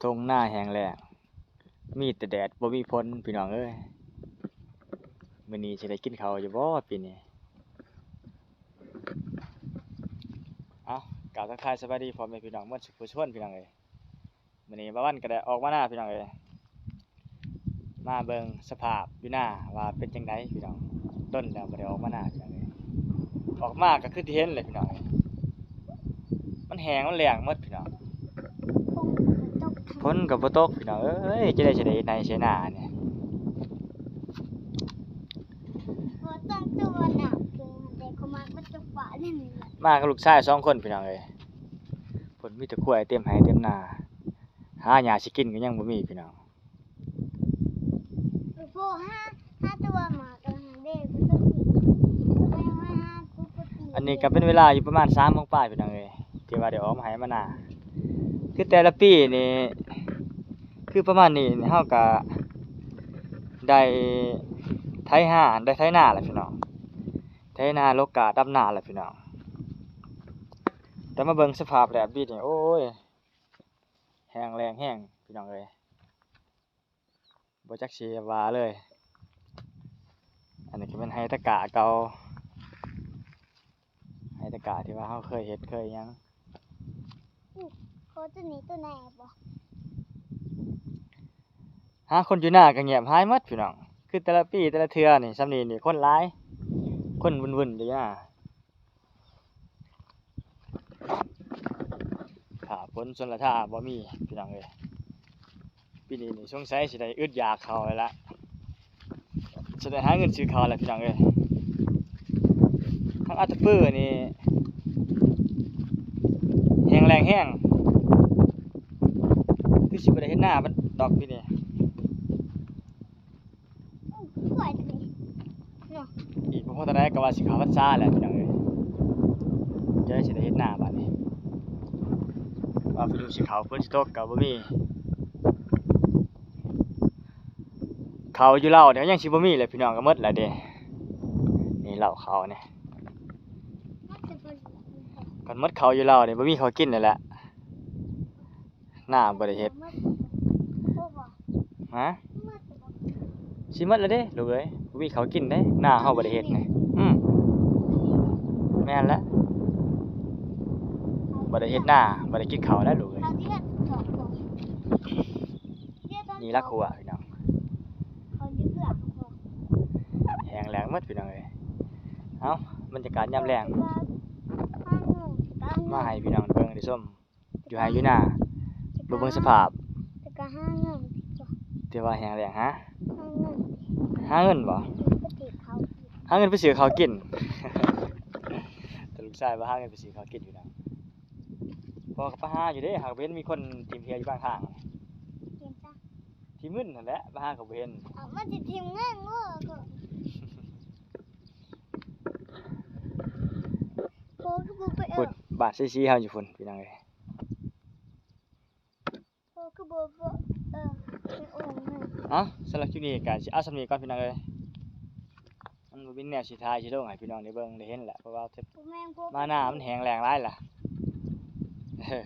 ທົ່ງນາແຫ້ງແລ້ງ ມີແຕ່ແດດ ບໍ່ມີຝົນ ພີ່ນ້ອງເອີຍ. ມື້ນີ້ຊິໄດ້ກິນເຂົ້າຢູ່ບໍ່ປີນີ້? ເອົ້າ ກ່າວທັກທາຍສະບາຍດີພໍ່ແມ່ພີ່ນ້ອງໝົດສູ່ຜູ້ຊົນ ພີ່ນ້ອງເອີຍ. ມື້ນີ້ບ່າວວັນກໍໄດ້ອອກມານາ ພີ່ນ້ອງເອີຍ, ມາເບິ່ງສະພາບຢູ່ນາວ່າເປັນຈັ່ງໃດ ພີ່ນ້ອງ. ດົນແລ້ວບໍ່ໄດ້ອອກມານາ ພີ່ນ້ອງເອີຍ. ອອກມາກໍຄືທີ່ເຫັນແຫຼະ ພີ່ນ້ອງເອີຍ, ມັນແຫ້ງ ມັນແລ້ງໝົດ ພີ່ນ້ອງ. ຝົນກໍບໍ່ຕົກ ພີ່ນ້ອງເອີຍ, ຈະໄດ້ຊິໄດ້ເຮັດໄຮ່ເສຍນານີ້. ມາກັບລູກຊາຍສອງຄົນ ພີ່ນ້ອງເອີຍ. ເພິ່ນມີແຕ່ຄວາຍເຕັມໄຮ່ເຕັມນາ, ຫາຫຍ້າຊິກິນກໍຍັງບໍ່ມີ ພີ່ນ້ອງ. ອັນນີ້ກໍເປັນເວລາຢູ່ປະມານສາມໂມງປາຍ ພີ່ນ້ອງເອີຍ, ທີ່ວ່າໄດ້ອອກມາໄຮ່ມານາ. ຄືແຕ່ລະປີນີ້ ຄືປະມານນີ້ ເຮົາກໍໄດ້ໄຖນາ ໄດ້ໄຖນາແຫຼະ ພີ່ນ້ອງ, ໄຖນາ ລົກກ້າ ດຳນາແຫຼະ ພີ່ນ້ອງ. ແຕ່ມາເບິ່ງສະພາບແລ້ວ ປີນີ້ ໂອ້ຍ ແຫ້ງແລ້ງແຮງ ພີ່ນ້ອງເອີຍ, ບໍ່ຈັກຊິວ່າເລີຍ. ອັນນີ້ກໍແມ່ນໄຮ່ຕະກ້າເກົ່າ, ໄຮ່ຕະກ້າທີ່ວ່າເຮົາເຄີຍເຮັດເຄີຍຫຍັງ. ໂອ້ ໂຄ ຕົວນີ້ຕົວໃຫຍ່ບໍ່? ຫາຄົນຢູ່ນາກໍງຽບຫາຍໝົດ ພີ່ນ້ອງ. ຄືແຕ່ລະປີແຕ່ລະເທື່ອນີ້ ຊ່ຳນີ້ນີ້ຄົນຫຼາຍ, ຄົນວຸ່ນໆຢູ່ນາ. ຖ້າຝົນຊົນລະທາບໍ່ມີ ພີ່ນ້ອງເອີຍ, ປີນີ້ນີ້ສົງໄສຊິໄດ້ອຶດຢາກເຂົ້າແລ້ວລະ, ຊິໄດ້ຫາເງິນຊື້ເຂົ້າແລ້ວ ພີ່ນ້ອງເອີຍ. ທາງອັດຕະປືນີ້ແຫ້ງແລ້ງແຮງ, ຄືຊິບໍ່ໄດ້ເຮັດນາບັດດອກປີນີ້. ໂອ້ ກວຍຕົວນີ້ເນາະ, ອີກບໍ່ພໍເທົ່າໃດກໍວ່າຊິເຂົ້າພັນສາແລ້ວ ພີ່ນ້ອງເອີຍ, ຈະໄດ້ຊິໄດ້ເຮັດນາບາດນີ້. ວ່າບໍ່ຮູ້ຊິເຂົ້າ ຝົນຊິຕົກກໍບໍ່ມີ, ເຂົ້າຢູ່ລາວນີ້ກໍຍັງຊິບໍ່ມີແຫຼະ ພີ່ນ້ອງ, ກໍໝົດແລ້ວເດ້. ນີ້ລາວເຂົ້ານີ້, ຄັນໝົດເຂົ້າຢູ່ລາວນີ້ ບໍ່ມີເຂົ້າກິນແລ້ວແຫຼະ. ນາບໍ່ໄດ້ເຮັດ. ຮະ? ຊິໝົດແລ້ວເດ້ລູກເອີຍ, ບໍ່ມີເຂົ້າກິນເດ້, ນາເຮົາບໍ່ໄດ້ເຮັດນີ້. ອືມ ແມ່ນແຫຼະ, ບໍ່ໄດ້ເຮັດນາ ບໍ່ໄດ້ກິນເຂົ້າແລ້ວລູກເອີຍ. ນີ້ລະຄົວພີ່ນ້ອງ, ແຫ້ງແລ້ງໝົດພີ່ນ້ອງເອີຍ. ເອົ້າ ບັນຍາກາດຍາມແລງ ມາໃຫ້ພີ່ນ້ອງເບິ່ງໄດ້ຊົມ ຢູ່ໄຮ່ຢູ່ນາ, ບໍ່ເບິ່ງສະພາບ. ແຕ່ກໍຫາເງິນ ແຕ່ວ່າແຫ້ງແລ້ງ ຫາ ຫາເງິນ ຫາເງິນບໍ່? ໄປຊື້ເຂົ້າກິນ ຫາເງິນໄປຊື້ເຂົ້າກິນ. ແຕ່ລູກຊາຍວ່າຫາເງິນໄປຊື້ເຂົ້າກິນຢູ່ນະ. ພໍ່ກໍໄປຫາຢູ່ເດ້, ຫາກໍບໍ່ເຫັນມີຄົນຖິ້ມເຫືອຢູ່ກາງທາງ. ຖິ້ມຊະ ຖິ້ມເງິນຫັ້ນແຫຼະ, ໄປຫາກໍບໍ່ເຫັນ. ເອົ້າ ມັນຊິຖິ້ມເງິນບໍ່? ພໍ່ຄືບໍ່ໄປເອີ້ນ ພຸ້ນ ບ້ານເສຍສີເຮົາຢູ່ພຸ້ນ ພີ່ນ້ອງເອີຍ. ພໍ່ຄືບໍ່ ບໍ່ ເອີ ໄປໂອນເງິນ. ເອົ້າ ສຳລັບຄລິບນີ້ກໍຊິເອົາສ່ຳນີ້ກ່ອນ ພີ່ນ້ອງເອີຍ. ມັນບໍ່ມີແນວຊິຖ່າຍຊິລົງໃຫ້ພີ່ນ້ອງໄດ້ເບິ່ງໄດ້ເຫັນແຫຼະ, ເພາະວ່າ ບໍ່ແມ່ນ ມານາມັນແຫ້ງແລ້ງຫຼາຍລະ. ເອີ